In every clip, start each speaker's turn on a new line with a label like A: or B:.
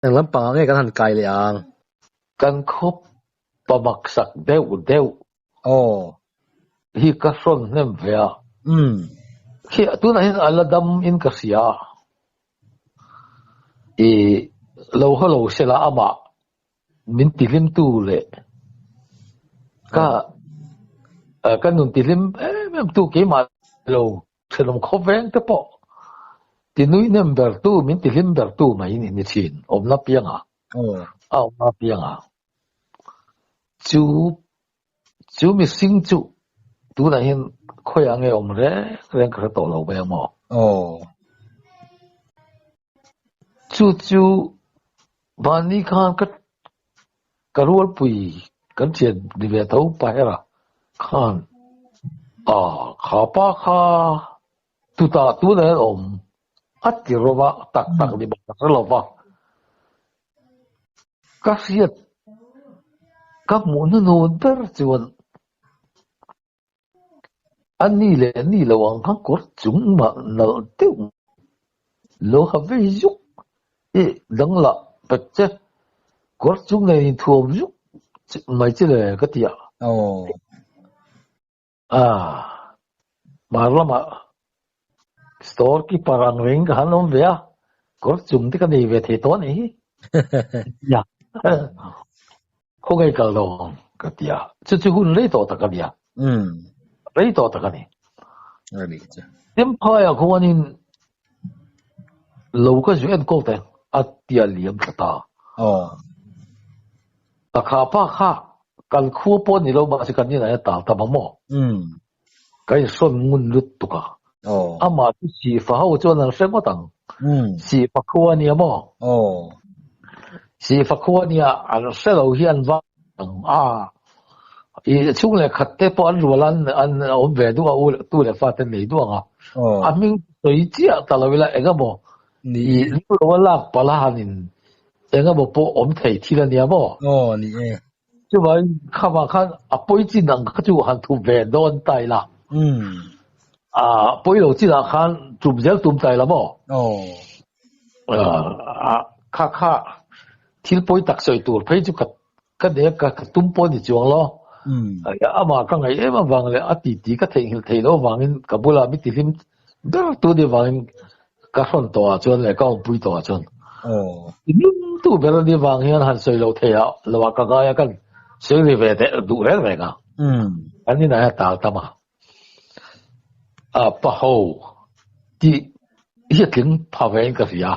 A: Eng lampangah nge kan han kai leh ang?
B: Kan khaw pa maksak deuh deuh.
A: Aw.
B: Hi ka hrawn hnem ve a.
A: Umm.
B: Khi tunah hian a la dam in ka hria a. I lo haw lo sela amah min tihlimtu leh ka ka nun tihlim em em tu keimah lo Thenawm khawveng te pawh ti nui hnem ber tu, min ti hlim ber tu mai ni ni thin, awmna pianga, a awmna pianga. Chu chu mihring chu tunah hian khawiah nge awm reng reng ka hre tawh lo mai ang maw? Chu chu mahni khan ka Ka rualpui kan thian ni ve tho Pahera khan a kha pa kha tutah tunah hian awm a ti rawm a, tak tak ni bawk ka hre lo va. Ka hriat ka hmuh hnuhnun ber chuan a ni leh ni lo ang kha kawr chung mah nalh deuh lo ha vei zuk i danglah pet che kawr chung nen inthuam zuk mai che le ka ti a. A hmar lamah store keeper ang reng ka han awm ve a, kawr chung te ka nei ve thei tawh a nih hi. Khawngaih kal lo ang ka ti a, chu chu hun rei tawh tak a nia. Rei tawh tak a ni. Temphaiah khuanin lo ka zu enkawl teh a tia liam thla ta. Ka kha pa kha kal khua pawh ni lo mahse kan inah hian tal tam ang maw? Ka inhrawn ngun lut tuk a. Amah chu Sihfa ho chuan an hre ngawt ang. Sihfa khua a nia maw? Sihfa khua a nia an hre lo hi an va ang a. I chhung leh khat te pawh an rual an an awm ve duh a, u tu leh fa te nei duh ang a. A hming sawi chiah ta lo ila eng emaw i lu lo a lak palh a han in eng emaw pawh awm thei thil a nia maw? Chuvangin khamah khan a pawi chin ang kha chu han thup ve dawn ta ila. A pawi lo chinah khan tum zel tum ta ila maw? Kha kha thil pawi tak sawi tur phei chu ka ka nei a, ka tum pawh a ni chuang lo. Amah ka ngaih em avang leh a titi ka theihnghilh theih loh avangin ka bulah mi tihlim ber tu nih avangin ka hrawn tawh ah chuan leh ka awmpui tawh ah chuan tum tu ber anih avang hian han sawi loh theih ah lo ah ka ngai a kan sawi ri ve teh duh reng reng a an inah hian tal tam a a pa ho tih hi a tling pha ve in ka hria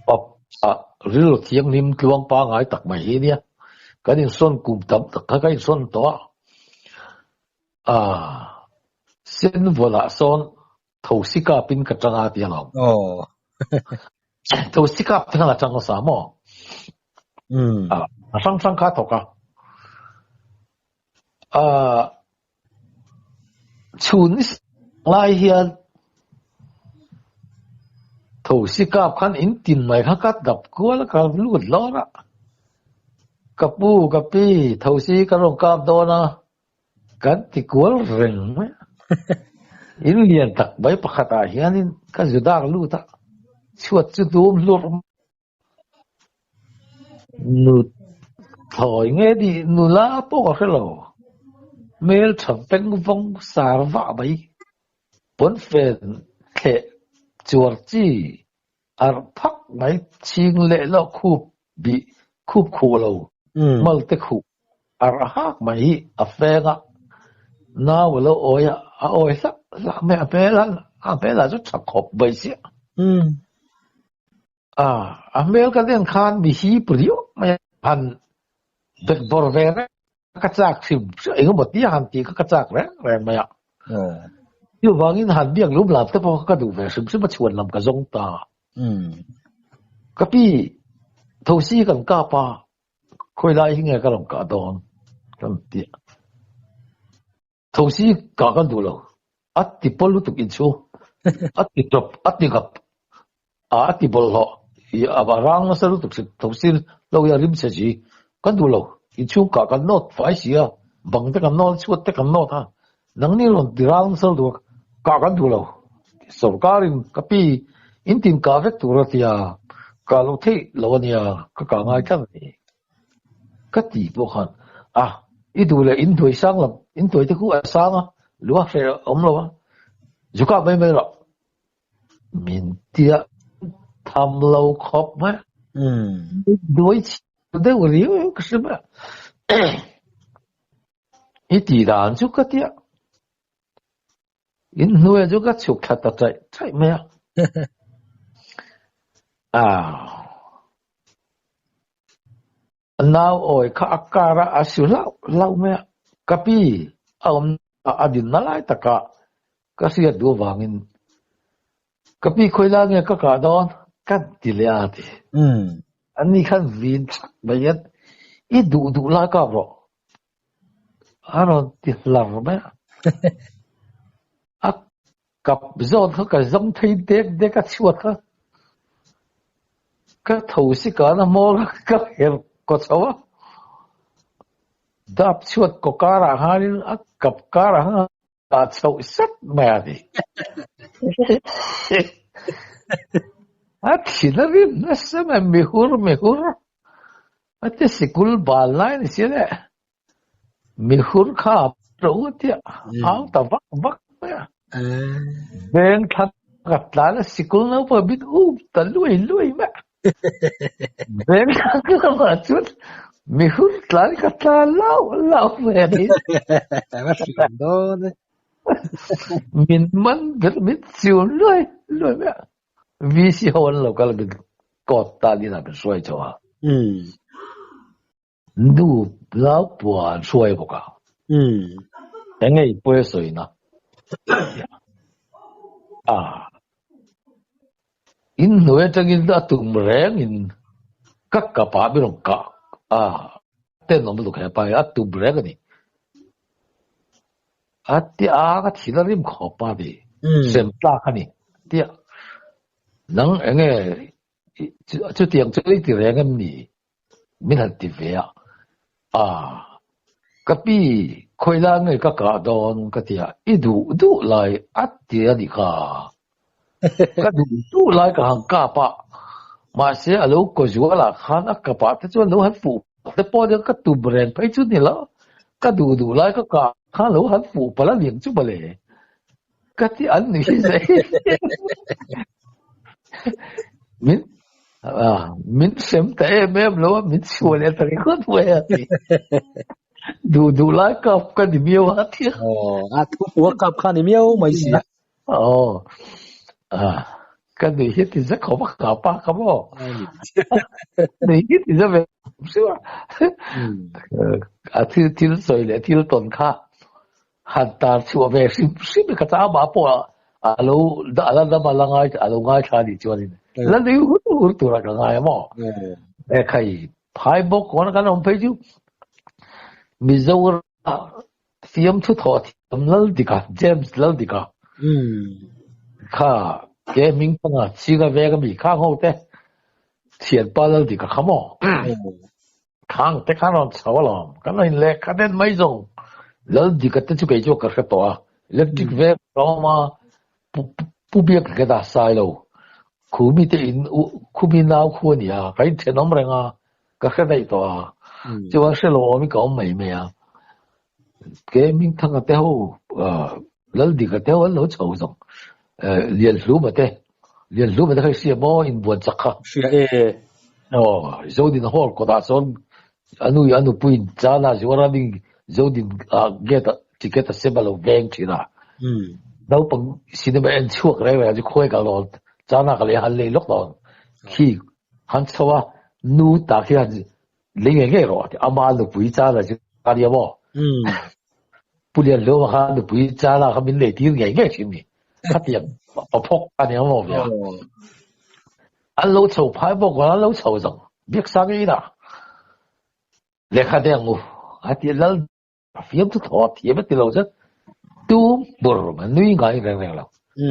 B: pa rilru thianghlim tluang pangai tak mai hi nia kan insawn kum tam tak kha ka insawn tawh a a sen vawlah sawn Thosi kap in ka tang a ti alawm.
A: Aw.
B: Thosi kap te khan a tang nasa maw?
A: Umm.
B: A hrang hrang kha a thawk a. Ah chhun ni lai hian thosi kap khan in tin mai kha ka dap kual a ka lut lawr a. Ka pu ka pi thosi ka rawn kap dawn a. Kan ti kual reng mai a. In lian tak mai pakhatah hianin ka zu dak lut a, chhuat chu dum hlur mai. Nu thawi nge nih nula pawh ka hre lo. Hmel tha veng vawng sar vah mai. Pawnfen thleh chuar chi arh phak mai chhing leh loh khup bih khup khuh lo mal te khuh arh hak mai hi a feng a, nau a lo awi a, a awi hlak hlak mai a hmel a, a hmel ah chu tha khawp mai chiah. A, a hmel kan en khan mi hip riau mai a, han bekbawr ve reng ka chak hrim hrim engemaw tia han tih kha ka chak reng reng mai a. Chuvangin han biak lum lam te pawh kha ka duh ve hrim hrim a chhuan lam ka zawng ta. Ka pi thosi kan kap a, khawi lai hi nge ka rawn kah dawn kan ti a. Thosi kah kan duh lo, a ti pawl lutuk inchhu, a ti tawp, a ti ngap, a ti bawlhhlawh, a rang nasa lutuk si, thosi lo hi a rim chhe si, kan duh lo, inchhung kah kan nawt fai si a, bang te kan nawt a, chhuat te kan nawt a, nangni rawn ti rang nasa lutuk a, kah kan duh lo, sorkarin ka pi in tin kah vek tur a ti a, Kah loh theih lo a nia, ka kah ngai tlat a ni. Ka ti pawh khan, A, i duh leh in hnuai sang lam, in hnuai te khu a sang a, lung a hreh a awm lo a, zu kah mai mai rawh. Min tia tham lo khawp mai. Hnuai chhiar deuh riau ka hre mai a. I tih dan chu ka tia. In hnuai chu ka chhuk thla ta chaih chaih mai a. A nau awi kha a kar a, a su hlauh hlauh mai a. Ka pi a awm a dinna lai takah ka hriat duh avangin ka pi khawi lai nge ka kah dawn ka ti leh a ti. Ani khan vin thak mai hian i duh duh lai kap rawh. A rawn ti hlar mai a. A kap zawn kha ka zawng thei dek dek a chhuat kha. Ka tho si kan a hmawr a ka her kaw chho a. Dap chhuat kaw karah khanin a kap karah khan a chhoh sat mai a ni. A thin a rim nasa mai mihur mihur. A ti sikul bal lai ni si le. Mihur kha a ro a tia au ta vak vak mai a. Veng thla ka tlan a sikul naupang bit up ta lui lui mai a. Veng thla ka lamah chuan mihur tlan ka tlan lau lau mai a ni.
A: Va hrilh dawn e.
B: Min man ber min chiu luai luai mai a. VC ho an lo kal min court ta din ah min hruai chho a. Nu nau pua an hruai bawk a. Eng nge i pawi a sawi na? A in hnuai atangin a tum reng in ka kap ah min rawn kah a tenawm lutuk hepa hi a tum reng a ni. A ti a ka thil a rim khawp a ti. Sem tlak a ni tia. Nang eng nge chutiang chu i ti reng em ni? Min han ti ve a. A ka pi khawi lai nge ka kah dawn ka ti a, i duh duh lai a ti a nih kha. Ka duh duh lai ka han kap a, mahse a lo kaw zual ah khan a kap ah te chuan lo han fuh te pawh nia ka tum reng phei chu ni lo, ka duh duh lai ka kah khan lo han fuh palh a niang chu mawle ka ti an ni hi zai min min hrem ta em em lo a min chhuah leh ta ringawt mai a ti duh duh lai kap ka ni miau a ti
A: a thu pua kap kha ni miau mai si a
B: Aw, ka nui hi ti za khawp a ka pa kha maw? Nui hi ti za ve siu a. A thil thil sawi leh thil tawn kha han tar chhuah ve hrim hrim ka cha amah pawh a lo a la dam a la ngai a lo ngaithla anih chuanin la nui hur hur tura ka ngai a maw? E khai phai bawk kawn kan awm phei chu Mizoram Fiamthu thawh thiam Laldika, James Laldika kha ke hming panga Chinga veng ami khang ho te thianpa Laldika kha maw? Khang te khan rawn chho alawm, kan lo inlehkha den mai zawng. Laldika te chu kei chu ka hre tawh a, electric veng a awm a, Pu Biak ka dah sai lo. Khumi te in khumi nau khu a ni a, ka inthenawm reng a, ka hre daih tawh a. Chuan hre lo awmin ka awm mai mai a. Ke Hmingthanga te ho, Laldika te ho an lo chho zawng. Lianhluma te, Lianhluma te kha i hria maw inbuan chak kha?
A: Hria e.
B: Aw, Zodin Hall kawtah chuan a nu a nupuiin chana zuar a ning Zodin gate ah ticket a sem a lo veng thin a. Naupang cinema en chhuak reng reng chu khawi ka lawn chana ka lei han lei lawk dawn khi han chho a nu tak hi han lei ngei ngei rawh ama nupui chana chu a nia maw Pu Lianhlawma kha nupui chana kha min lei tir ngei ngei thin ni khatiang paphawk a nia maw via. An lo chho phai bawk a, an lo chho zawng Biaksang inah lehkha deng u a ti lal a fiam chu thaw a thiam a ti lo zet tum bur a nui ngai reng reng lo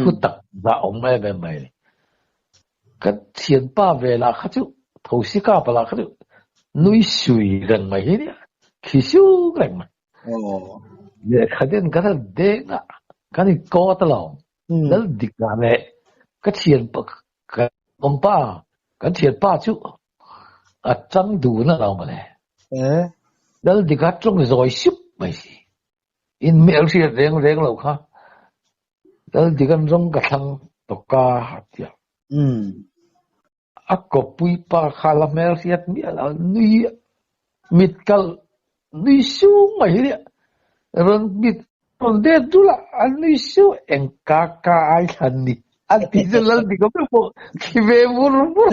B: thu tak zah awm em em mai ni. Kan thianpa ve lah kha chu thosi kapa lah kha chu nui sui reng mai hi nia khi siuk reng mai. Lehkha den kan han deng a kan inkawt alawm. Lal dik lah leh ka thian ka awmpa Kan thianpa chu a chang dun a lo mawle.
A: Eh.
B: Lal dika tawng zawi sup mai si. In hmel hriat reng reng lo kha. Lal dikan rawng ka thlang tawka a ti a. A kawppui pa kha la hmel hriat miah lo nui mit kal nui sung mai hi nia. Rawn mit rawn det dul a, a nui sung eng ka ka ai thlan ni an ti chu lal dik awm pawh khi ve vur vur.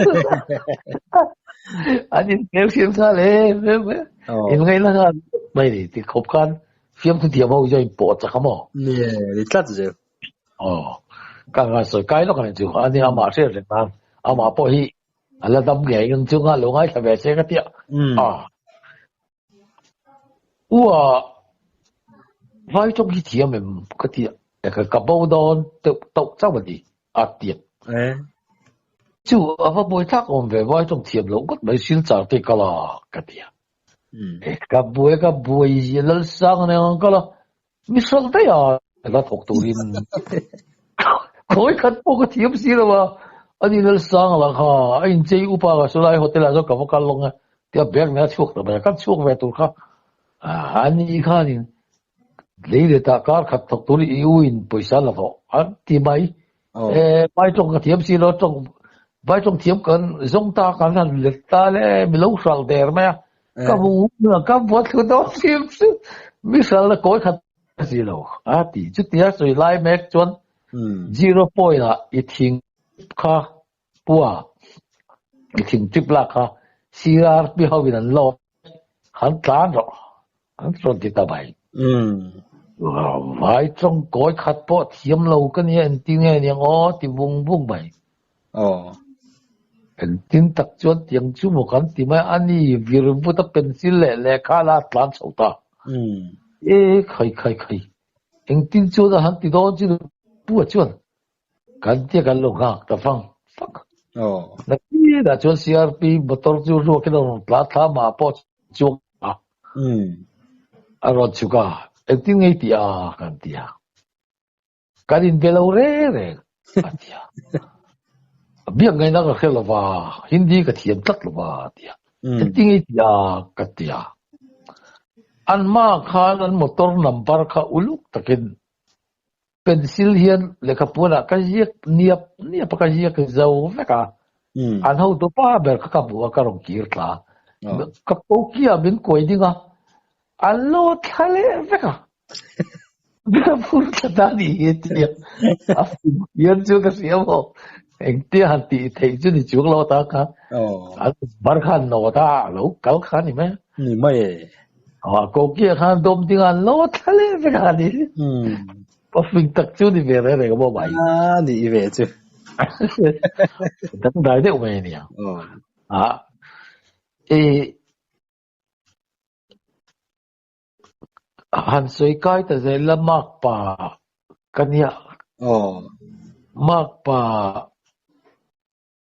B: An in hmel hriat nghal em em mai a. In ngaihna nghal mai ni ti khawp khan fiamthu thiam ho hian in pawh chak a maw?
A: Ni e, ni tlat zel.
B: Aw, ka ngai sawi kai lawk a ni chu. Ani amah hriat reng nan amah pawh hi a la dam ngei ang chu nga lo ngaithla ve se ka tia. A ua vai tawng hi thiam em ka tia. Ka ka bo dawn teuh tauh chauh a ni a tia. Chu a va buai thlak awm ve vai tawng thiam loh ngawt mai silchar te ka la ka tia. Ka buai ka buai Lalsang nen ang ka la. Mi hralh daih a, la thawk turin khawi khat pawh ka thiam si lo a, ani Lalsang lah kha a inchei upa ka saw lai hotel ah chuan ka va kal lawng a, tia bag nen a chhuak ta mai a, kan chhuak ve tur kha ani khanin lei leh tah kar khat thawk turin i u in pawisa la thawh an ti mai, e vai tawng ka thiam si lo a, tawng vai tawng thiam kan zawng ta kan han let ta le mi lo hralh der mai a, Ka hmu ka buat thlu dawn hrim hrim. Mi hral na kawi khat si lo a ti. Chutia sawi lai mek chuan zero point ah i thing kha pua i thing trip lak kha CRP ho in an lawm han tlan rawh an rawn ti ta mai. Vai tawng kawi khat pawh thiam lo ka nia engtin nge niang aw ti vung vung mai.
A: Aw.
B: Engtin tak chuan tiang chu maw kan ti mai a ni, vir vut a pencil leh lehkha la a tlan chho ta. E khai khai khai, engtin chuan a han ti dawn chu pu a chuan kan tia kan lo nghak ta fang fang.
A: Aw.
B: Nakinah chuan CRP motor chu ruakin a rawn tlan thla mah pawh chuang a. A rawn chhuk a, engtin ngei tih a kan ti a. Kan inbe lo reng reng a ti a. Biak ngaihna ka hre lova, Hindi ka thiam tlat lova a ti a. Engtin nge i ti a? ka ti a. An hma khan an motor number kha uluk takin pencil hian lehkhapuanah ka ziak niap niap a, ka ziak zo vek a. An hotu pa ber kha ka hmuh a, ka rawn kir tla a. Ka kokia min kuai ding a, an lo thla leh vek a. Phur thla ta ni hi tia a hian chu ka hria maw engtia han tih theih chu ni chuang lo ta kha an bar khan no ta lo kal kha ni mai
A: ni mai e
B: a kokia khan dawm ding an lo thla leh vek a ni pa fing tak chu ni ve reng reng maw mai
A: a ni ve chu
B: dangdai deuh mai ania a e Han sawi kai ta zel la makpa ka nia. Makpa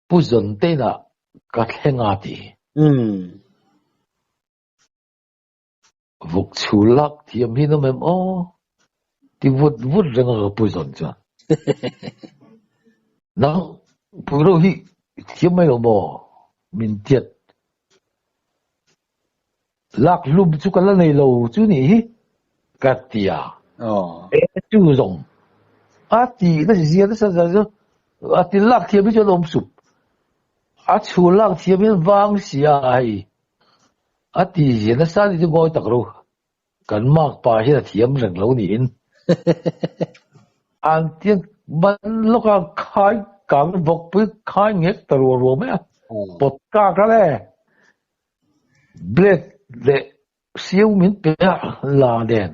B: Pu Zawnteina ka thleng a ti. Vuk chhul lak thiam hi nawm em aw ti vut vut reng a ka Pu Zawn chuan. Nang Pui Ro hi i thiam mai lo maw? Min tiat Lak hlum chu ka la nei lo chu nih hi ka ti a. E chu zawng a ti na zia nasa zia chu a ti lak thiam hi chuan awm sup. A chhul lak thiam hian vang sia hei a ti zia nasa ni chu ngawi tak ro. Kan mak pa hian a thiam reng lo niin an tia man lawka khai kang vawkpui khai ngek ta ruah ruah mai a pawt kak a le. Blade leh siu min pe a la nen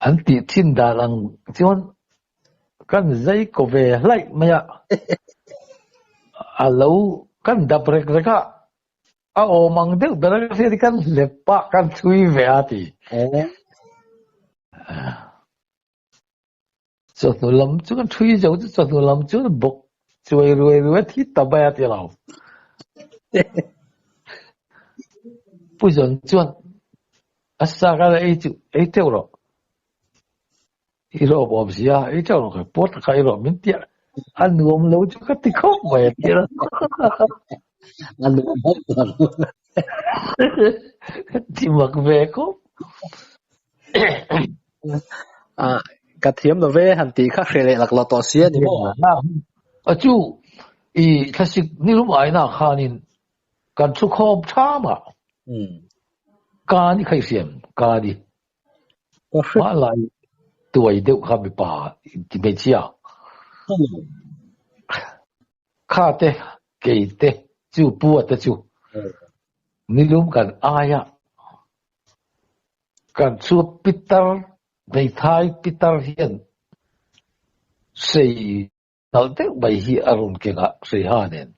B: an tih thin dan ang chuan kan zai ko ve hlaih mai a, a lo kan dap rek rek a, a awm ang deuh ber a ka hriat hi kan hlep a kan chhui ve a ti. Chawhnu lam chu kan ṭhui zo chu chawhnu lam chu bawk chuai ruai ruai thi ta mai a ti lo. Pu Zawn chuan a sa ka la ei chu ei teuh rawh. I rawp awm si a, ei teuh rawh kha pawt kha i rawh min tiah. A nuam lo chu ka ti khawp mai a ti a.
A: A nuam hauh ta lo.
B: Ti mak ve khawp.
A: A ka thiam lo ve han tih kha hre leh lak lo tawh si a ni maw?
B: A chu i thlasik nilum aina khanin kan thu khawm tham a. Ka ni khai siam ka ni. Mah lai tuai deuh kha mipa ti hmeichhia. Kha te kei te chu pua te chu nilum kan aia kan chu pitar hmeithai pitar hian sei nalh deuh mai hi a rawn keng a Seiha nen.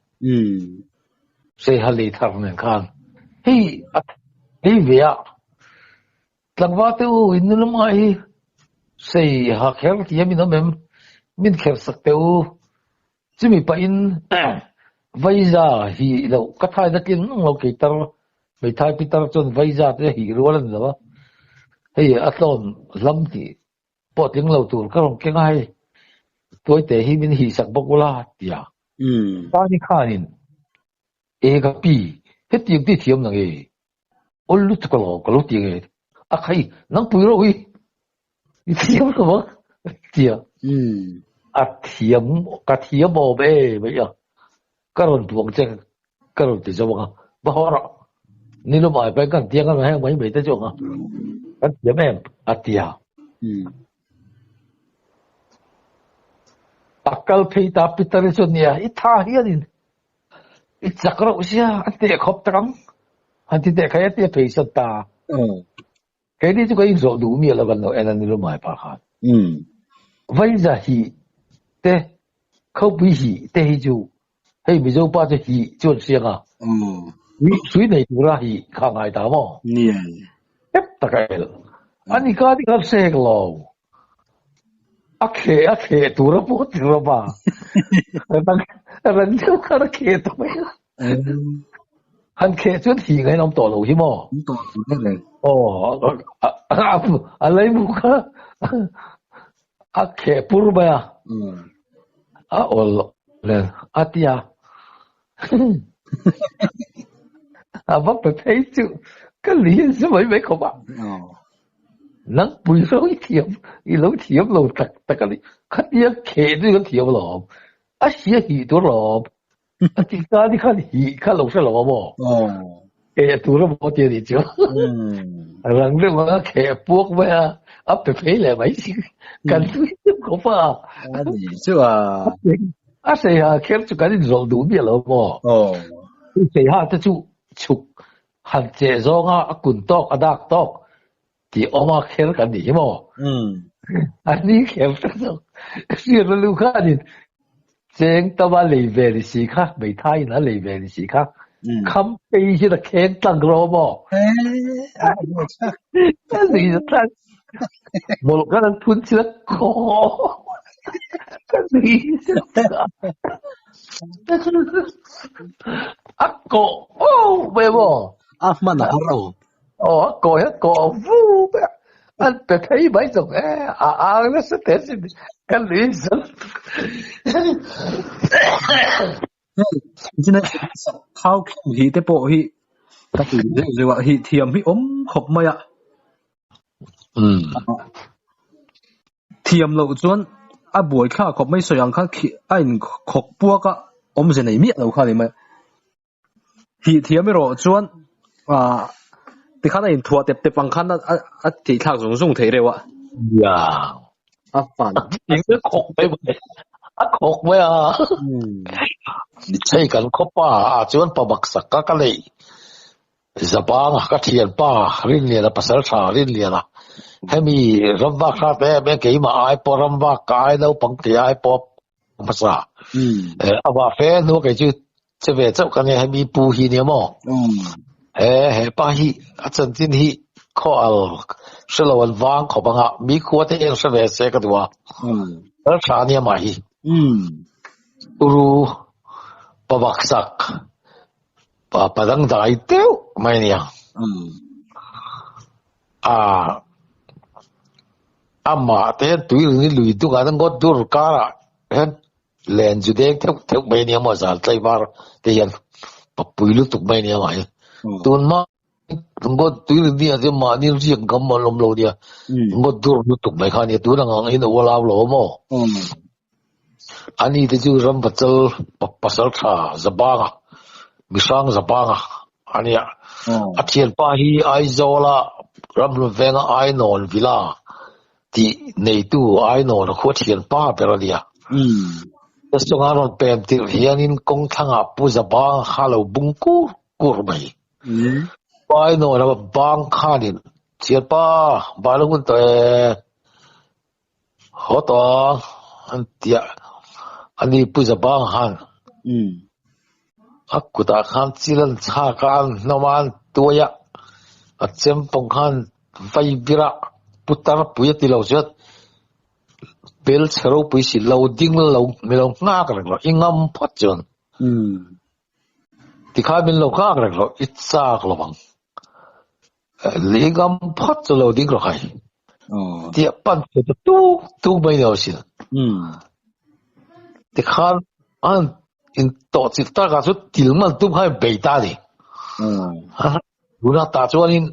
B: Seiha lei thar nen khan hei a thei ve a, tlangval te u in nula mai hi Seiha kher thiam in awm em? Min kher sak teh u. Chumi pahin Vaiza hi loh ka thaina tling ngang lo kei tar hmeithai pitar chuan Vaiza te hih rual a ni lo a, hei a tlawn hlam tih pawh tling lo tur ka rawn keng a hei tuaite hi min hih sak bawk ula tia Pani khanin e ka pi hetiang ti thiam nang e awl lutuk alawm ka lo ti ang e a khai nang pui rawh hi i thiam lo a tia a thiam ka thiam awm e mai a ka rawn buang che ka rawn ti zo ang a va haw rawh ni lawm ai pahin kan tiang a heng mai mai te chu ang a kan thiam em a tia a kal phei ta Peter hi chuan nia i tha hianin i chak reuh sia a teh khawp tak ang han ti teh khai a tia phei sawn ta Keini chu ka inzawh duh miah lo kan lo en a ni lumai pa khan. Vaiza hi te Khopui hi te hi chu hei Mizo pa chu hi chu an siang a. Sui nei tura hi kha ngai ta maw? Hep tak a el. Ani ka ni khan sek lo. A kheh a kheh tura pawh ti rawh a. Ran deuh khan a kheh ta mai a. Han kheh chuan hi ngain awm tawh lo hi maw?
A: Awm tawh lo reng reng.
B: Aw, a leimu kha a kheh pur mai a. A awl nen a ti a. A va pe phei chu ka lian sa mai mai khawp a. Nang pui lo i thiam, i lo thiam lo tak tak a ni. Khatia kheh chu ka thiam alawm. A hria hih tur alawm. A ti ta ni khan hi kha lo hre lo a maw? Keh tur a maw ti a nih chu. Rang deuh a kheh puak mai a, a pe phei leh mai si. Kan nui deuh khawp a.
A: A ni chu a.
B: A seiha kher chu kan inzawlh duh miah lo a maw? Seiha te chu chhuk han cheh zawnga a kun tawk a dak tawk tih awma kher kan nih hi maw? A ni kher ta chu hriatna lu khanin cheng tama lei ve ni si kha hmeithai in a lei ve ni si kha kham phei hian a kheng tlang rawh maw? A ni tlang mawlh khan an phun chil a khaw ka ni a kawh oh ve maw?
A: A hman a har lo.
B: Aw a kawi a kawh vu mai a, an pe phei mai zawk e, a ang nasa teh sin ka lui zal
A: Hei thau khem hi te pawh hi ka ti zeuh zeuh a, hi thiam hi awm khawp mai a. Thiam loh chuan a buai thlak khawp mai sawi ang khan a inkhawk puak a, awmze nei miah lo kha a ni mai. Hi thiam erawh chuan ah tikhan a inthuah tep tep ang khan a tih thlak zung zung theih reuh a.
B: Ya.
A: A fan.
B: A khawk mai mai. A khawk mai a. Hei kan khaw pa ah chuan pa baksak ka ka neih Zabanga ka thianpa Rinliana pasal tha Rinliana hemi ramvak hrat em em keimah ai pawh ramvak ka ai naupang tih ai pawh hmasa amah fe hnu kei chu che ve chauh ka nia hemi pu hi nia maw he he pa hi a chanchin hi khaw al hrelo an vang khawp anga mi khua te hian hre ve se ka duh a lal tha nia mah hi uru pa baksak pa pa dangdai deuh mai nia a amah te hian tui ring hi lui dungah hian ngawt dur karah hian. Len zu deng theuh theuh mai ania maw zal tlaivar te hian papui lutuk mai ania mah hi. Tun hma ngawt tui ri nia chu mahni riak ngam an awm lo nia. Ngawt dur lutuk mai kha ania tun ang ang in a ualau lo maw. Ani te chu ram pachal pasal tha Zabanga mihrang Zabanga ania. A thianpa hi Aizawla Ramhlun venga Ainawn Villa tih neitu Ainawn a khua thianpa ber ania. Ka chunga rawn pem tirh hianin kawng thlangah Pu Zabanga kha a lo bung kur kur mai. Pu Ainawn a bang khanin, Thianpa, bal a hun tawh e. Haw tawh ang, an ti a. Ani Pu Zabanga khan a kutah khan chil an chhak a, an hnawm a, an tuai a, a chempawng khan vai bir a, putar pui a ti lo chuan bel chhe ropui si lo ding lo mi lo nghak reng lo, i ngam phawt chuan tikhan min lo nghak reng lo, i chak lo ang. I ngam phawt chu lo ding rawh hai. Tia pan chu ta tuk tuk mai ni asin. Tikhan an in tawh chilh takah chu til man tum khan bei ta ni. Tuna tah chuanin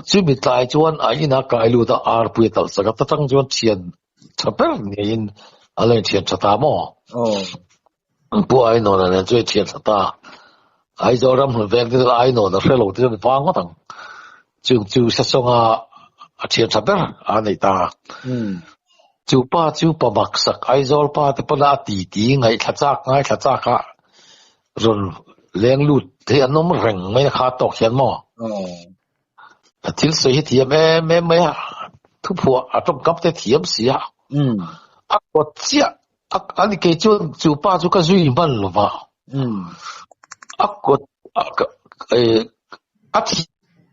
B: chumi tlai chuan a inah kai lut a arpui a talh sak a, ta tang chuan thian tha ber ngeiin a lo inthian tha ta maw? Pu Ainawn a nen chu a inthian tha ta. Aizawl ram hmun veng te chu Ainawn a hre lo te chuan vang ngawt ang. Chung chu Sasawnga a thian tha ber a nei ta. Chu pa chu pa maksak Aizawl pa te pawn a titi ngaihthla chak ngaithla chak a rawn leng lut hi an awm reng mai a kha tawk hian maw? A thil sawi hi thiam em em mai a, thuphuah a tawngkam te thiam si a, a kawt chiah a ni kei chuan chu pa chu ka zui hman lo va, a kawt a thi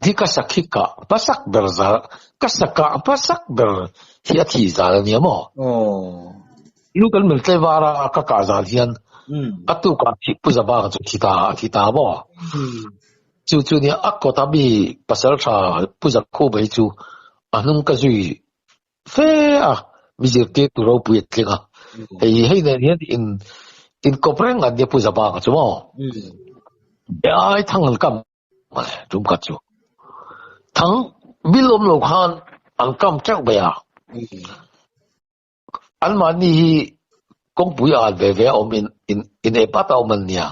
B: hi ka sakhi kah hmasak ber zal ka sakah hmasak ber hi a thi zal a nia maw? Lu kan mil tlai var a ka kah zan hian a tukah thih Pu Zabanga chu thi ta a thi ta maw? Chu chu nia a kawta mi pasal tha Pu Zakhuba hi chu a hnung ka zui fe a, mi zirtir tu ropui a tling a. Hei hei nen hian in inkawp reng an nia Pu Zabanga chu maw? Be ai thang an kam Tum khat chu thang bil awm lo khan an kam teuh mai a. Anmahni hi kawngpui a an ve ve a awm in in in ep at a awm an nia.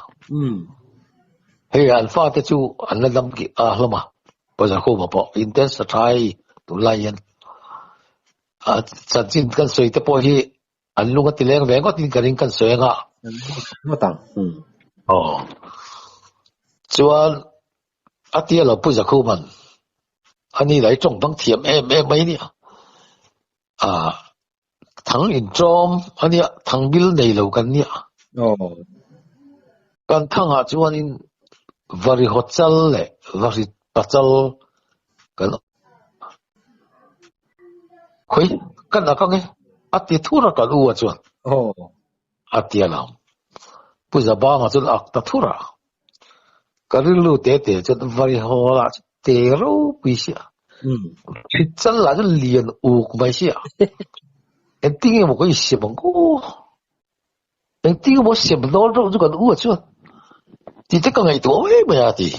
B: Hei an fate chu an la dam ki a hlawm a, pawisa khuma pawh in ten sa tha hei tunlai hian a chanchin kan sawi te pawh hi an lung a ti leng ve ngawt in ka ring kan sawi anga.
A: Ngawt ang.
B: Aw. Chuan A tia lo Pu Zakhuman ani lai tawng bang thiam em em mai nia. Ah thang intawm ania thang bil nei lo kan nia. Kan thangah chuanin vari hawchal leh vari pachal kan khawi kan ak ang e a ti thur a kan u a chuan. A ti a lo. Pu Zabanga chuan a ak ta thur a. Ka rilru te te chuan vari haw lah chu te ropui sia. Hrit chal lah chu lian uk mai sia. Engtin nge maw ka insiam ang aw. Engtin nge maw siam dawn reuh chu kan u a chuan tih te ka ngaihtuah mai mai a ti.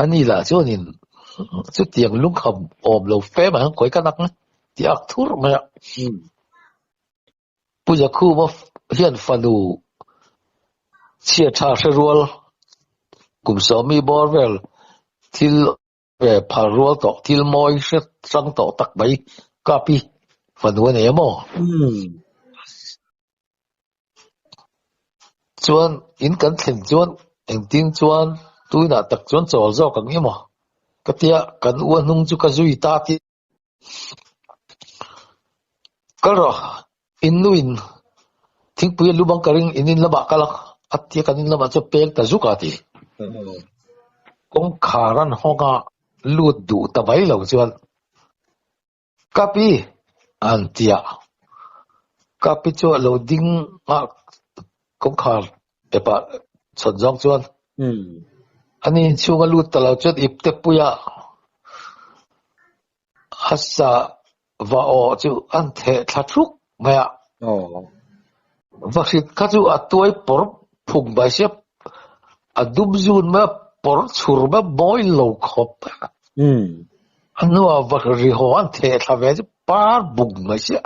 B: Ani lah chuanin chutiang lungkham awm lo fe mai ang khawi ka nak tih a ak thur mai a. Pu Zakhuma hian fanu chhia tha hre rual kum sawmi bawr vel thil ve phal rual tawh thil mawi hre hrang tawh tak mai Kapi fanu a nei a maw? Chuan in kan thlen chuan engtin chuan tuinah tak chuan chawl zawk ang emaw ka tia kan u a hnung chu ka zui ta tih Kal rawh, in nu in thingpui a lu bang ka ring in in lamah kal a, a tia kan in lamah chuan peng ta zuk a ti. Kawngkhar an hawng a, lut duh ta mai lo chuan Kapi an ti a, Kapi chu a lo ding a kawngkhar epah chhawn zawng chuan ani inchhung a lut ta lo chuan ipte puia a sa va aw chu an theh thla thuk mai a. Vahrit kha chu a tuai pawr phung mai sia, a dum zun mai a, pawr chhur mai a, mawi lo khawp mai a. A hnuah vahri haw an theh thla ve chu par bung mai sia,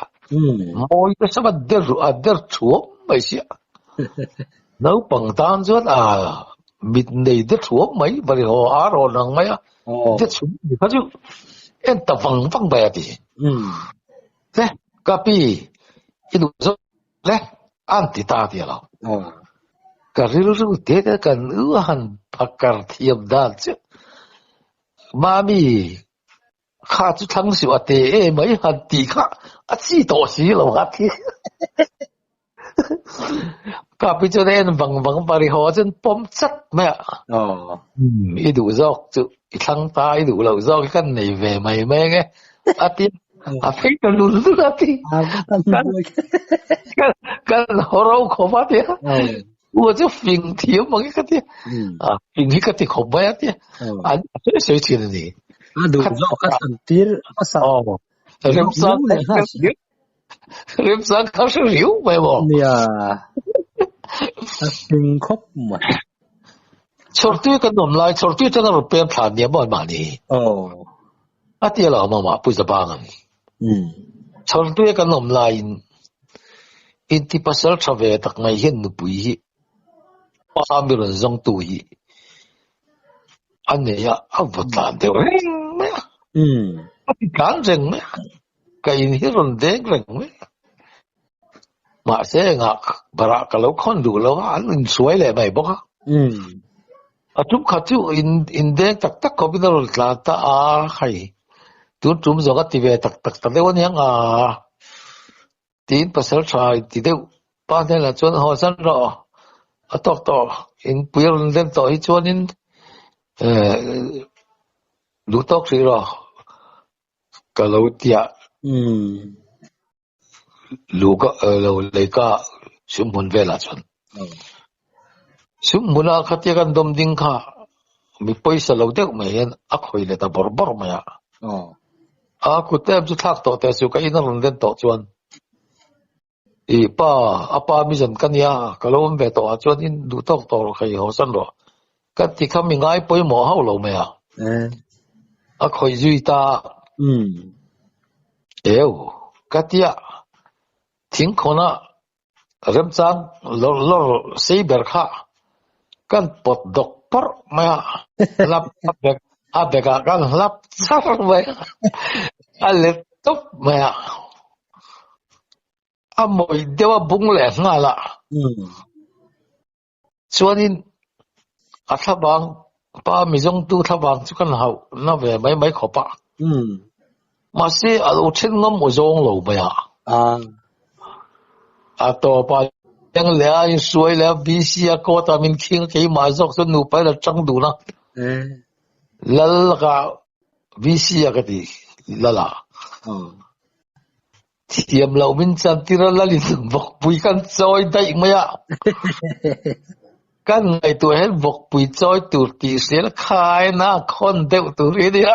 B: mawi nasa mai a, a der thuam mai sia. Naupang tan chuan a mit nei de thuam mai, vahri haw ar hawn ang mai a, de chhum kha chu en ta vang vang mai a ti. Le, ka pi, i duh zawk le, an ti ta ti a lo. Ka rilru te te kan u a han phakar thiam dan chu Mami kha chu thlang suh a te e mai han tih kha a chi tawh si lo a ti. Ka pi chuan a en vang vang pari haw chuan pawm chat mai a. I duh zawk chu i thlang ta, i duh loh zawk hi kan nei ve mai mai ange a ti a phei ta lul lul a ti. Kan haw ro khawp a ti a. U chu fing thiam ang hi ka ti a. Fing hi ka ti khawp mai a ti a. An sawi sawi thin a ni.
A: A duh zawk ka thlan tir hmasa.
B: Remsang Remsang kha hre riau mai maw?
A: Nia, a hling khawp mai.
B: Chhawrtui kan awm lai, chhawrtui atanga rawn pem thla nia maw mahni?
A: Aw.
B: A ti a lo awm a, Pu Zabang an. Chhawrtui kan awm laiin inti pasal tha ve tak mai hian nupui hi pa mi rawn zawngtu hi a nei a, a vaw tlan deuh reng mai a. A ti tlan reng mai a. Ka in hi rawn deng reng mai a. Mahse engah barah ka lo khawn duh lo a, an insuai leh mai bawk a. A tum khat chu in in deng tak tak khawpin a rawn tlan ta a, hei tun tum zawng a ti ve tak tak ta deuh aniang a, tiin pasal tha inti deuh pa hnenah chuan haw san rawh a tawk tawh in pui a rawn len tawh hi chuanin eh duh tawk hrih rawh. Ka lo tia. Lu ka lo lei ka sumhmun velah chuan. Sumhmuna khatia kan dawm ding kha mi pawisa lo deuh mai hian a khawi leh ta bawrh bawrh mai a. A kut em chu thlak tawh teh suh ka in a rawn len tawh chuan i pa a pa mi zan ka nia ka lo awm ve tawh ah chuan in duh tawk tawh rawh kha i haw san rawh ka ti kha mi ngai pawimawh hauh lo mai a a khawih zui ta eu ka tia thingkhawn ah remchang lawr lawr sei ber kha kan pawt dawk pawrh mai a hlap a bag a bag ah kan hlap char mai a a let tawp mai a a mawih deuh a bung leh nghal a chuanin a thlavang pa mizawngtu thlavang chu kan hauh na ve mai mai khawp a mahse a lo then ngam aw zawng lo mai a a tawp ah eng leh a inhruai leh a BC a court ah min khing a keimah zawk chuan nupa in a tang dun a lal lakah VC a ka ti lal a thiam loh min chan tir a lal in vawkpui kan chawi daih mai a kan ngaihtuah hian vawkpui chawi tur tih hrial khaina a khawn deuh tur hi a nia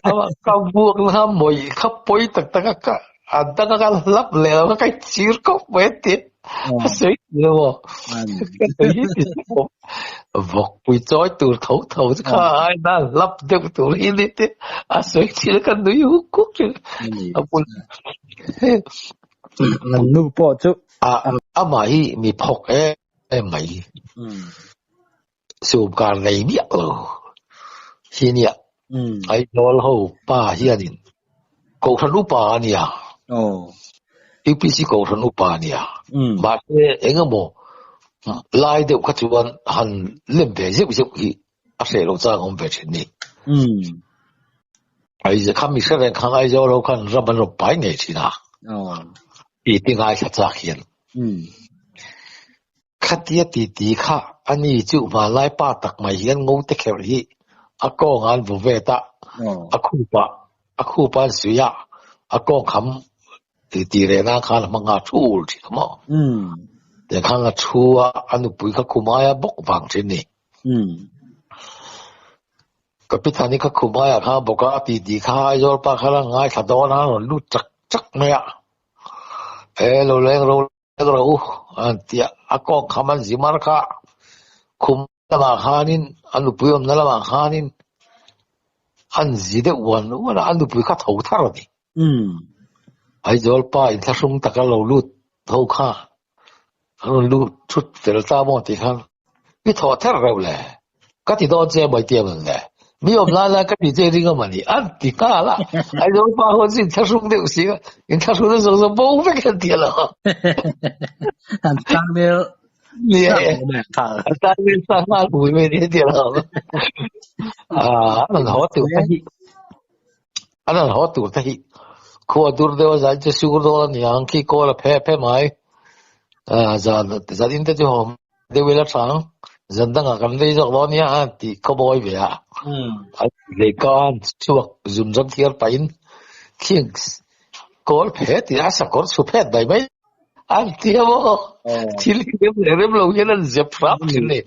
B: Amah ka vuak na mawih kha pawi tak tak a ka a dang a ka hlap leh lo ka chir khawp mai a ti a sawi ti lo maw ka sawi hi ti lo vawkpui chawi tur tho tho chu kha ai na hlap deuh tur hi ni te a sawi thin a ka nui huk huk thin a bul
A: An nu pawh chu
B: a amah hi mi phawk em mai Sumkar nei miah lo hi nia. Aizawl ho pa hianin Kohhran upa a nia. UPC Kohhran upa a nia. Mahse engemaw lai deuh kha chuan han lem ve zeuh zeuh hi a hreh loh chang a awm ve thin ni. Aizawl kha mi hre reng khan Aizawl ho khan ram an rawn pai ngei thin a. I ti ngaithla chak hian. Khatia titi kha a ni chu hmanlai pa tak mai hian ngo te kherh hi a kawng ah an vu vet a, a khup ah a khup ah an suih a, a kawng kham titi reh nan khan a hmang a thul thin a maw? Tiang khan a thu a, a nupui kha khum aia bawk vang thin ni. Ka pi Thani kha khum aiah khan bawk a, a titi kha Aizawl pa kha la ngaithla dawn a, a rawn lut chak chak mai a. E lo leng ro leng ro u a han ti a, a kawng kham an zi mar kha khum lamah khanin a nupui awmna lamah khanin an zi deuh uan uan a, a nupui kha tho thar a ni. Aizawl pa inthlahrung taka lo lut ho kha an rawn lut thut fel ta maw tih khan i thawh ther reuh le, ka ti dawn che mai tiang ang le, mi awm lai lai ka ti che ring a mani an ti nghal a, Aizawl pa ho chu inthlahrung deuh si a, inthlahrung na zawng zawng bo vek an ti alo.
A: An tlang nel
B: An tlang nel sa nghal hui mai ni an ti alo. An haw tur te hi An han haw tur te hi khua dur deuh a zai chu sur dawn a ni ang khi kawl a phe phe mai. Zan zan in te chu haw deuh ila tha ang zan dangah kan vei zawk dawn nia a tih khaw mawi ve a. Lehkha an chhuak zun ram thiar pahin khing kawl phe tih a sakawr chhu phet mai mai an ti a maw thil hi rem leh rem lo hian an zep hrap thin a ni.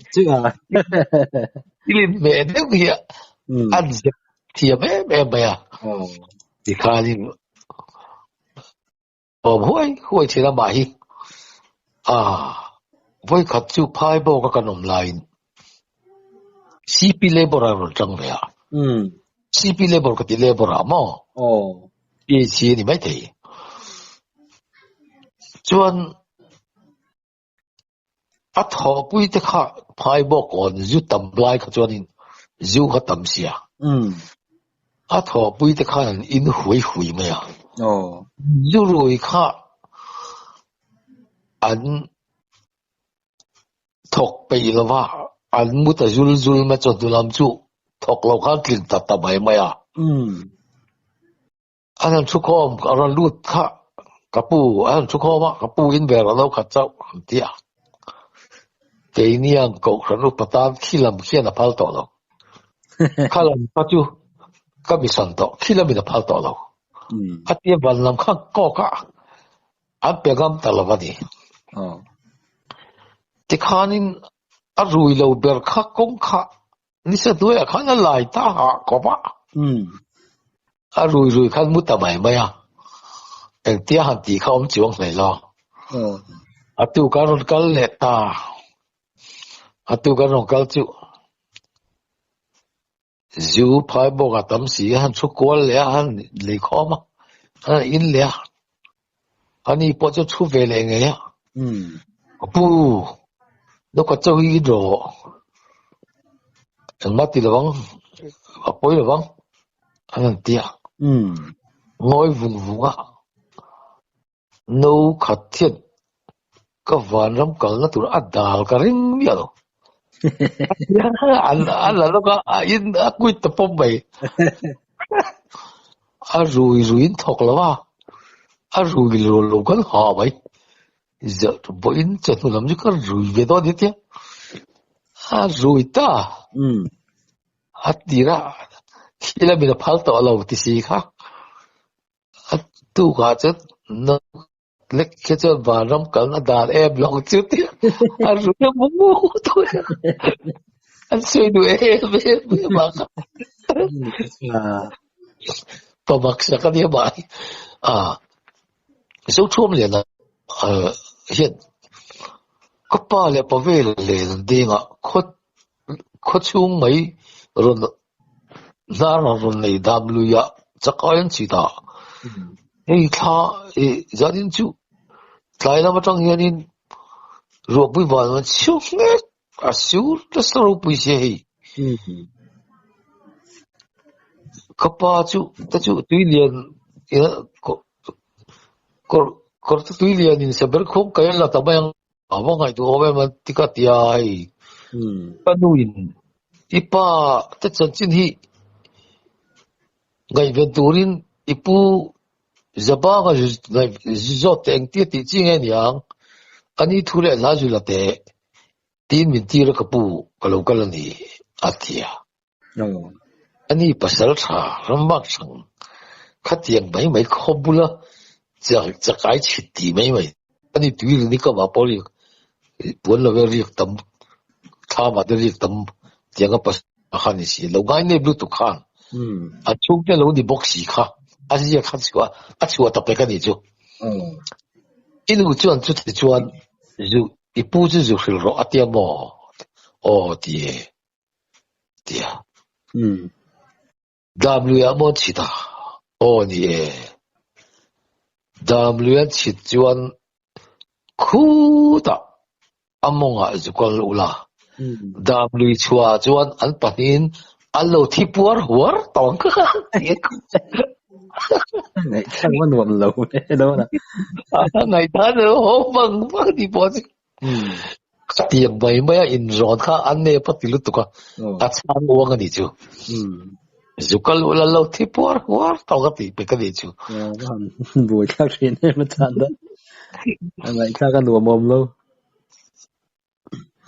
B: Thil inhmeh deuh hi an zep thiam em em mai a tikhanin awm huai huai thin a mah hi a vawikhat chu phai bawk a kan awm laiin CP Labour a rawn tang ve a CP Labour ka ti Labour ah maw PHC a ni maithei chuan A thawhpui te kha phai bawk awn zu tam lai kha chuanin zu kha tam sia. A thawhpui te khan an in hui hui mai a. Zu rui kha an thawk peih lo va, an mu ta zul zul mai chawhnu lam chu thawk lo khan tling ta ta mai mai a. An han thu khawm a rawn lut kha ka pu an han thu khawm a ka pu in ber a lo khat chauh an ti a keini ang kohhran upa tan khi lam khian a phal tawh lo kha lam kha chu ka mi san tawh khi lamin a phal tawh lo a tia van lam kha kawk a an pe ngam ta lo a ni tikhanin a rui lo ber kha kawng kha Nisa hnuaiah khan a lai ta hah khawp a. A rui rui khan mu ta mai mai a. Engtia han tih kha awm chiang hlei lo. A tu kan rawn kal leh ta. A tu kan rawn kal chu zu phai bawk a tam si a han thu kual leh a, han lei khawm a, han in leh a. Ani pawh chu thu ve leh ngei a. Ka pu, Lawka chauh hi i rawh. Engmah ti lovang, a pawi lovang an han ti a. Ngawi vung vung a, no khat hian ka vanram kalna tur a dal ka ring miah lo. A la lawk a, a in a quit ta pawp mai. A rui ruiin thawk lo a, a rui lo lo kan ha mai. Vawiin chawhnu lam chu ka rui ve dawn nia tia a rui ta. A tir a, khi lamin a phal tawh lo ti si kha. A tukah chuan Lek khi chuan vanram kalna dan em lo chu tia a rui a mu mu tawh a. An sawi duh em em em a kha. Pa maksak a nia mahni. Zothuam lian hian ka pa leh pa vel len an ding a, khaw chhung mai rawn Hnar rawn nei dam lui a chak ai an chhit a, hei thla ih zanin chu tlai lam atang hianin ruahpui van an chhiu hlek a sur nasa ropui sia hei. Ka pa chu te chu tui lian kawr kawr te tui lianin saber khuang kai an la ta mai ang. A va ngaihtuah awm em a ti ka ti a hei. Ka nu in i pa te chanchin hi ngaihven turin i pu Zabanga zawt teh engtia tih chi nge niang ani thu leh hla zul a teh tiin min tir a ka pu ka lo kal a ni a ti a. Ani pasal tha ramvak hrang khatiang mai mai khaw bula chakai chhit tih mai mai ani tui rin hi ka vah pawh riak puan lo e riak tam thlam ah te riak tam tiang a pasal. kha ni si, lo ngainep lutuk khan a chhungte lo ni bawk si kha a ziak kha chhuah a chhuah ta pek a nih chu. I nu chuan chuti chuan zu i pu chu zu hrilh rawh a tia maw? Aw ti e tia. Damluiah maw an chhit a? Aw ni e. Damlui an chhit chuan khutah a mawngah zu kal ula. Damlui chhuahah chuan an pahnihin an lo thi puar huar tawh ang.
A: Ngaihthlak va nuam lo e dawn a.
B: Ngaihthlak lo haw vang vang tih pawh chu. Khatiang mai mai a inrawn kha a nep a ti lutuk a, a chhang uang a nih chu. Zu kal ula lo thi puar huar tawk a tih pek a nih chu.
A: Buai thlak thin em a chan da. A ngaihthlak a nuam awm lo.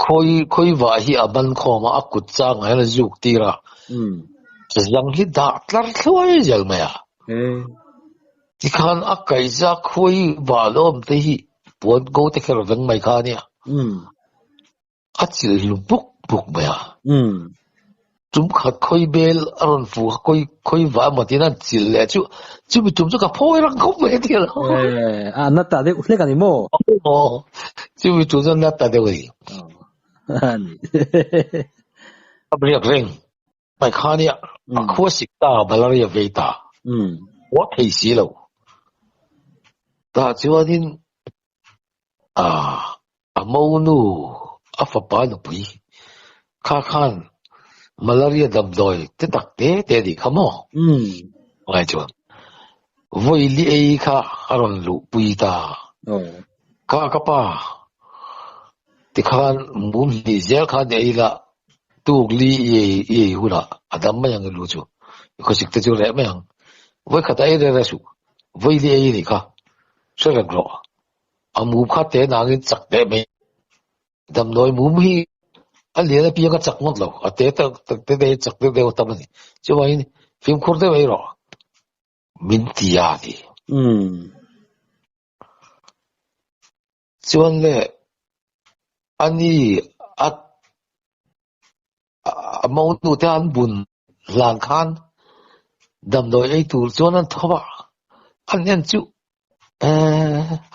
B: Khawi khawi vah hi a ban khawm a, a kut chang ah hian a zuk tir a. Zang hi dah tlar thluai zel mai a. Tikhan a kaihza khawi vah lo awm te hi puan ko te kher veng mai kha a nia. A chilh hlu buk buk mai a. Tum khat khawi bel a rawn fuh kha khawi khawi vah emaw tiin an chilh leh chu chumi tum chu ka phawi rang khawp mai a ti lo.
A: A na ta deuh hlek a ni maw?
B: Aw, chumi tum chu a na ta deuh a ni.
A: A ni.
B: A riak reng mai kha nia, a khua sik ta, malaria vei ta. Haw thei si lo. Tah chuanin a monu a fapa nupui kha khan malaria damdawi te tak te te anih kha maw? Ngai chuan vawi li ei kha a rawn luhpui ta. Kha ka pa tikhan mum hnih zel khan ei la tuk li i ei i ei hunah a dam mai ang i lu chu i khawsik te chu reh mai ang. Vawi khat a ei reng reng suh vawi li ei anih kha hre reng rawh. A mum kha te nangin chak teh mai. Damdawi mum hi a lian apiang a chak ngawt lo, a te tak tak te te chak deuh deuh a tam a ni. Chuvangin fimkhur deuh ei rawh min ti a ti. Chuan le ani a a monu te an bun hlan khan damdawi ei tur chuan an tho a, an en chu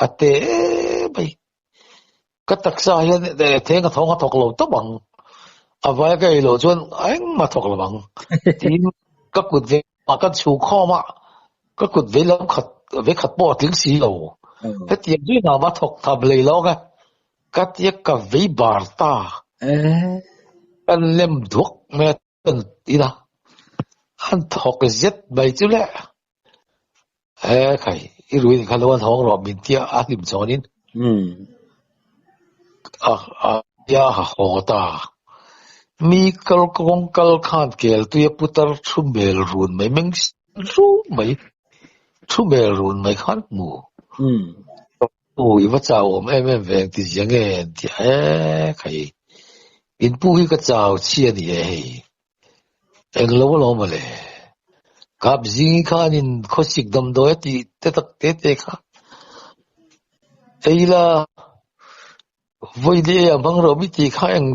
B: a te mai. Ka taksa hian theng a thawng a thawk lo tawp ang, a vai ka ei loh chuan engmah a thawk lo ang tiin ka kut ve ah ka chhu khawm a, ka kut vei lam khat vei khat pawh a tling si lo. Hetiang chu inah va thawk tham lei lo ang e. Ka tia ka vei bar ta. Kan lem duak mai a kan ina an thawk zet mai chu le. He khai i ruin kha lo an hawng rawh min tia a hlim chawnin a a tia a haw ta. Mi kal kawng kal khan kel tui a putar thu mel run mai meng rum mai thu mel run mai khan hmu. U i va chau awm em em ve engti zia nge an ti a e khai in pu hi ka chau chhi a ni e hei englo alawm mawle kap zing khan in khawsik damdawi a tih te tak te te kha ei la vawi leh a hmang rawh mi tih kha eng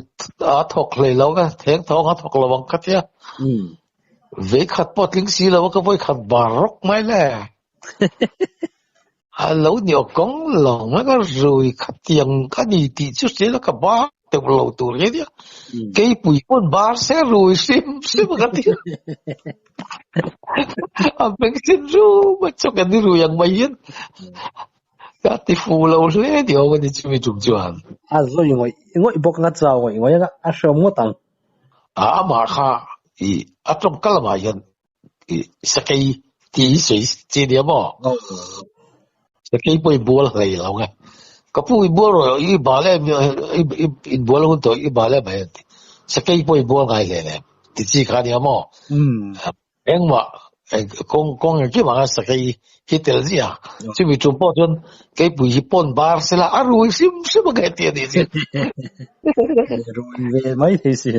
B: a thawk hlei lo a theng thawng a thawk lo ang ka tia vei khat pawh tling si lo a ka vawi khat bar rawk mai le. A lo ni awk kawng lo mai ka rui khatiang a ni tih chu hria ka bar deuh lo tur hi ania. Keipui pawn bar se rui hrim hrim ka ti a. A beng sin rum a chawk an ni rui ang mai hian ka ti fu lo hle ni awm a ni chumi tum chuan.
A: A zawi ngawih ngawih bawk ang a chau ngawih ngawih ang a, a hreawm ngawt ang.
B: A amah kha i a tawngka lamah hian Sakei tih hi sawi chi nia maw? Sakei pawh i bual hlei lo nge. Ka pu i bual rawh i bal em i inbual hun tawh i bal em ai sakei pawh i bual ngai hle lem ti chi kha nia maw? Engmah kawng kawng engkim anga sakei hi tel zia chumi tum pawh chuan keipui hi pawn bar sela a rui hrim hrim ang heti a nih chu.
A: Rui ve mai thei si.